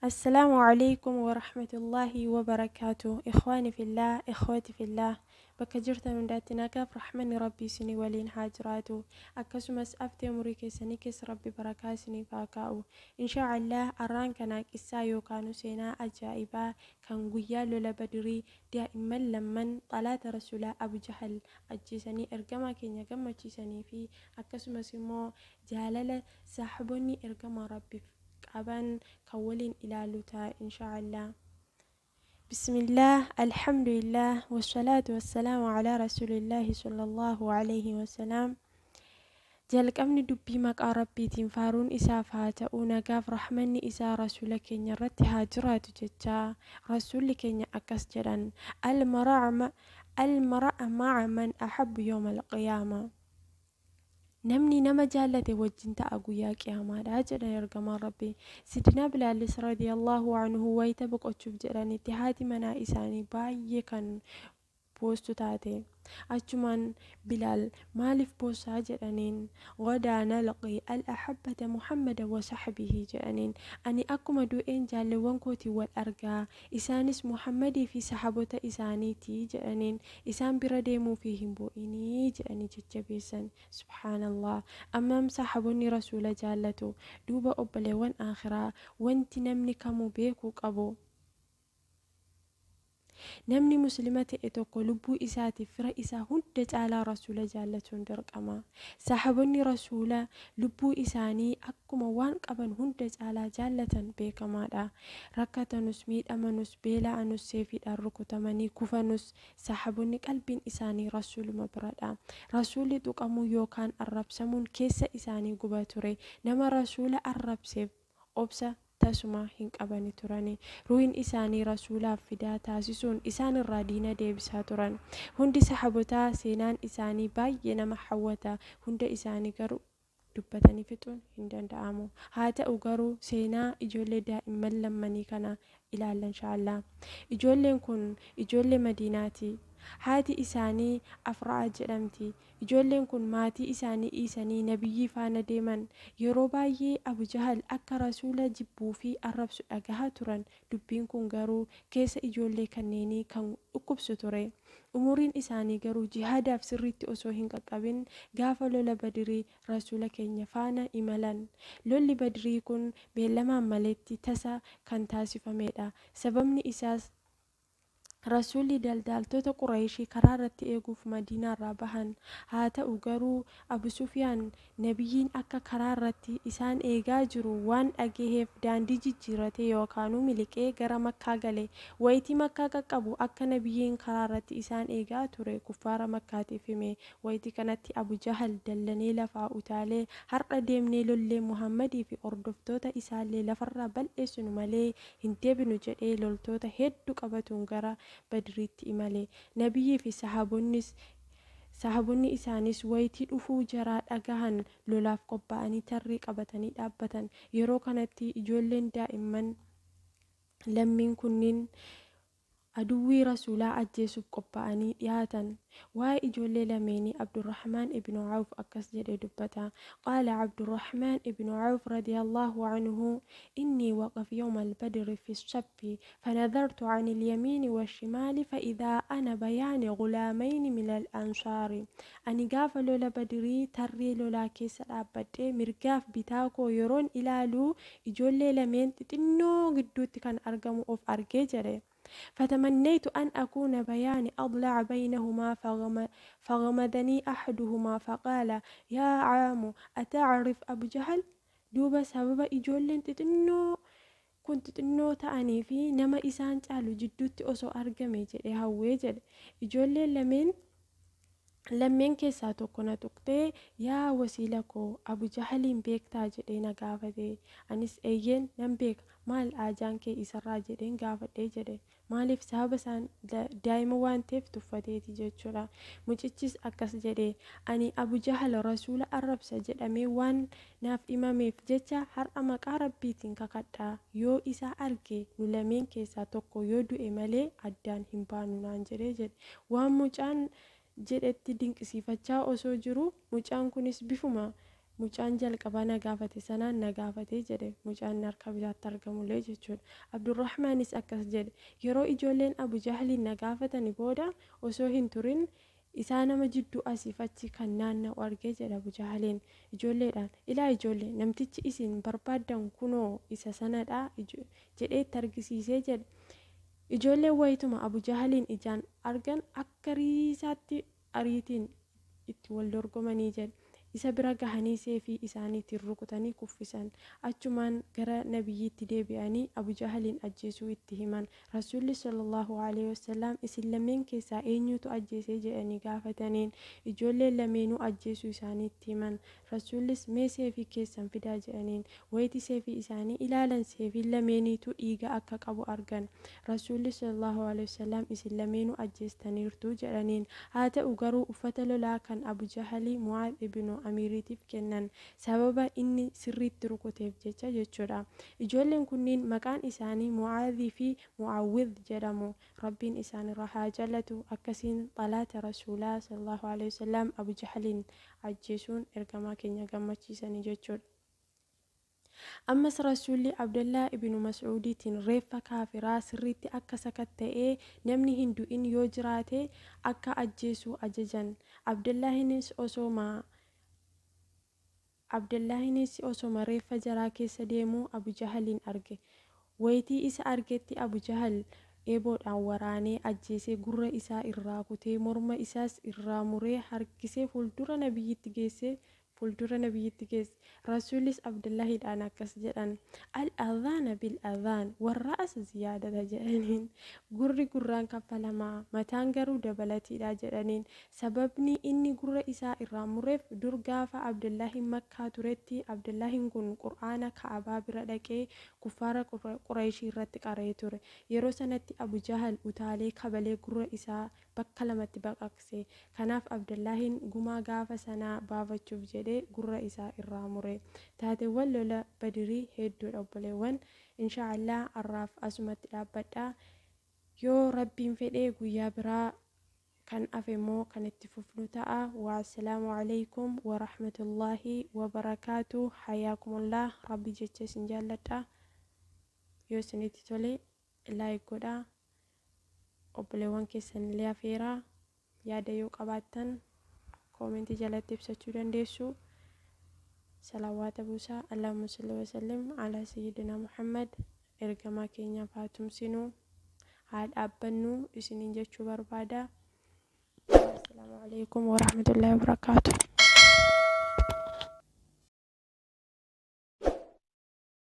Assalaamu Aleeykum Warahmatullaahi Wabarakaatuh Ikhwaani fillaah Ikhwati fillaah Bakka jirtan hundaatti nagaaf rahmanni Rabbii isinii waliin haa jiraatu akkasumas aftee umurii keessanii keessa Rabbi barakaa isiniif haa kaa'u Inshaa Allaah arraan kana qissaa yookaanu seenaa ajaa'ibaa kan guyyaa lola badrii daa'imman lamman xalaata rasuulaa Abu Jahal ajjeesanii ergamaa keenya gammachiisanii fi akkasumas immoo jaalala saahiboonni ergamaa Rabbiif qaban kan waliin ilaallu ta'a inshaa Allah. Bismillaah, Alhamdulillah, wassalaatu wassalaamu alaa rasuulillaahi sallallahu alayhi wassalaam. Jalqabni dubbii maqaa Rabbiitiin faaruun isaaf haa ta'u nagaaf rahmanni isaa rasuula keenya irratti haa jiraatu jechaa rasuulli keenya akkas jedhan al-mara'a ma'a man ahabbu yawma al-qiyaama. Namni nama jaallate wajjin ta'a guyyaa qiyaamaadha jedhan ergamaan Rabbii. Sidinaa Bilaalis radiyallahu anhu wayita boqochuuf jedhanitti haati manaa isaanii baay'ee kan boostu taate. Achumaan Bilaal maaliif boossaa jedhaniin. Ghadaa nalqii al ahabbata Muhammada wa sahbihi jedhaniin. Ani akkuma du'een jaallewwan kootiin wal argaa. Isaanis Muhammadii fi sahabota isaaniiti jedhaniin. Isaan bira deemuufii hin boo'inii jedhanii jajjabeessan. Subhaanallah ammam sahabonni rasuula jaallatu. Duuba obboleewwan aakhiraa wanti namni kamuu beekuu qabu. Namni muslima ta'e tokko lubbuu isaatiif fira isaa hunda caalaa rasuula jaallatuun dirqama. Sahabonni rasuula lubbuu isaanii akkuma waan qaban hunda caalaa jaallatan beekamaadha. Rakkatanus, miidhamanus, beela'anus, seefiidhaan rukutamanii kufanus Sahaabonni qalbiin isaanii Rasuuluma biradha. Rasuulli tuqamuu yookaan arrabsamuun keessa isaanii guba ture. Nama Rasuula arrabseef obsa tasumaa hin qabani turani. Ruuhin isaanii Rasuulaaf fidaa taasisuun isaan irraa diina deebisaa turan. Hundi Sahaabotaa seenaan isaanii baay'ee nama hawwata. Hunda isaanii garuu dubbatanii fixuun hin danda'amu. Haa ta'u garuu seenaa ijoollee daa'imman lammanii kana ilaalla inshaa Allah. Ijoolleen kun ijoollee Madiinaati. Haati isaanii Afra'a jedhamti. Ijoolleen kun maatii isaanii dhiisanii Nabiyyii faana deeman. Yeroo baay'ee Abu Jahal akka Rasuula jibbuu fi arrabsu dhagahaa turan. Dubbiin kun garuu keessa ijoollee kanneenii kan dhukkubsu ture. Umuriin isaanii garuu jihaadaaf sirriitti osoo hin qaqqabin gaafa lola Badrii Rasuula keenya faana imalan. Lolli Badrii kun beellamaan maletti tasa kan taasifameedha. Sababni isaas Rasuulli daldaaltota Qurayshii karaa irratti eeguuf Madiinaarraa bahan. Haa ta'u garuu Abu Sufyaan Nabiyyiin akka karaa irratti isaan eegaa jiru waan dhageheef daandii jijjiirratee yookaanuu miliqee gara Makkaa gale. Waytii Makkaa qaqqabu akka Nabiyyiin karaa irratti isaan eegaa ture kuffaara Makkaatiif hime. Wayti kanatti Abu Jahl dallanee lafaa utaalee, Har'a deemnee lollee Muhammadii fi hordoftoota isaallee lafarraa bal'eessinu malee hin deebinu jedhee loltoota heddu qabatuun gara Badriitti imale. Nabiyyii fi Sahaabonnis Sahaabonni isaaniis waytii dhufuu jaraa dhagahan lolaaf qophaa'anii tarree qabatanii dhaabbatan. Yeroo kanatti ijoolleen daa'imman lammiin kunniin Aduwwii Rasuulaa ajjeesuuf qophaa'anii dhiyaatan. Waa'ee ijoollee lameenii Abdurrahmaan ibnu Awf akkas jedhee dubbata, Qaala Abdurrahmaan ibnu Awf radiyallaahu anhu, Innii waqaf yawmal badri fi ssaffi fanadhartu anil yamiini washimaali fa'idhaa ana bayaani ghulaamayni minal ansaari. Ani gaafa lola Badrii tarree lolaa keessa dhaabbadhee mirgaaf bitaa koo yeroon ilaalu ijoollee lameen xixinnoo gidduutti kan argamu of arge jedhe. Fatamannaytu an akuuna bayaani adla'a baynahumaa faghamadanii ahaduhumaa faqaala yaa caamu ata'rif abu jahal? Duuba sababa ijoolleen xixinnoo kun xixinnoo ta'anii fi nama isaan caalu jidduutti osoo argame jedhee hawwee jedhe. Ijoolleen lameen lammeen keessaa tokko na tuqxee yaa wasiila koo Abu Jahaliin beektaa jedhee na gaafate. Anis eeyyeen nan beeka maal haajaan kee isarraa jedheen gaafadhe jedhe. Maaliif sababa isaan daa'ima waan ta'eef tuffateeti jechuudha. Mucichis akkas jedhe ani Abu Jahal Rasuula arrabsa jedhamee waan naaf himameef jecha har'a maqaa Rabbiitiin kakadha yoo isa arge nu lameen keessaa tokko yoo du'e malee addaan hin baanu naan jedhe jedhe. Waan mucaan jedhetti dinqisiifachaa osoo jiruu mucaan kunis bifuma Mucaan jalqaba na gaafate sanaan na gaafate jedhe, mucaan harka bitaatti argamullee jechuudha. Abdurrahmaanis akkas jedhe: Yeroo ijoolleen Abu Jahliin na gaafatani booda osoo hin turin isaa nama jidduu asiif achi kan naanna'u argee jedha Abu Jahliin. Ijoolleedhaan, "Ilaa ijoollee, namtichi isin barbaaddan kunoo isa sanadha," jedhee itti argisiisee jedhe. Ijoolleen wayituma Abu Jahliin ijaan argan akka riisaatti ariitiin itti wal dorgomanii jedhe. Isa bira gahanii seefii isaaniitiin rukutanii kuffisan. Achumaan gara nabiyyiitti deebi'anii Abu Jahliin ajjeesuu itti himan. Rasuulli sallallahu alaihi wasallam, "Isin lameen keessaa eenyutu ajjeesee?" jedhanii gaafataniin. Ijoolleen lameenuu ajjeesuu isaanii itti himan. Rasuullis, "Mee seefii keessan fidaa," jedhaniin. Wayitii seefii isaanii ilaalan seefiin lameeniitu dhiiga akka qabu argan. Rasuulli sallallahu alaihi wasallam, "Isin lameenuu ajjeestaniirtu," jedhaniin. Haa ta'u garuu uffata lolaa kan Abu Jahalii Mu'aadh ibnu Amiiriitiif kennan, sababa inni sirriitti rukuteef jecha jechuudha. Ijoolleen kunniin maqaan isaanii Mu'aadhii fi Mu'awwidh jedhamu. Rabbiin isaanirraa haa jaalatu. Akkasiin xalaata Rasuulaa sallallahu alaihi wasallam Abu Jahaliin ajjeesuun ergamaa keenya gammachiisanii jechuudha. Ammas Rasuulli Abdallaa ibnu Mas'uudiitiin reeffa kaafiraa sirriitti akka sakatta'ee namni hin du'in yoo jiraate akka ajjeesu ajajan. Abdallahinis osoma reeffa jaraa keessa deemuu Abu Jahaliin arge. Wayitii isa argetti Abu Jahal eeboodhaan waraanee ajjeesee, gurra isaa irraa kutee, morma isaas irraa muree harkisee fuuldura nabiyyiitti geesse. Fuuldura nabiyyiitti geesse. Rasuulis Abdullahiidhaan akkas jedhan: "Al adhaana bil adhaan warra'as ziyaadata," jedhaniin. "Gurri gurraan kaffalamaa, mataan garuu dabalatiidha," jedhaniin. Sababni inni gurra isaa irraa mureef, dur gaafa Abdullahiin Makkaa turetti Abdullahiin kun Qur'aana Ka'abaa bira dhaqee kuffaara Qurayshii irratti qara'ee ture. Yeroo sanatti Abu Jahal utaalee kabalee gurra isaa bakka lamatti baqaqse. Kanaaf Abdullahiin gumaa gaafa sanaa baafachuuf jedhee gurra isaa irraa mure. Taateewwan lola Badirii hedduudha, obboleewwan. Insha Allah har'aaf asumatti dhaabbadha. Yoo Rabbiin fedhee guyyaa biraa kan hafe immoo kan itti fufnu ta'a. Wassalaamu alaikum warahmatullaahi wabarakaatu. Hayaakumullah. Rabbi jecha isin jaalladha. Yoo isinitti tole like godhaa. Obboleewwan keessan illee afeeraa. Yaada yoo qabaattan koomentii jalatti ibsachuu dandeessu. Salawaata buusaa. Allahumma salli wa sallim ala sayyidina Muhammad. Ergamaa keenyaaf haa tumsinu, haa dhaabbannu isiniin jechuu barbaada. Assalaamu alaikum warahmatullaahi wabarakaatu.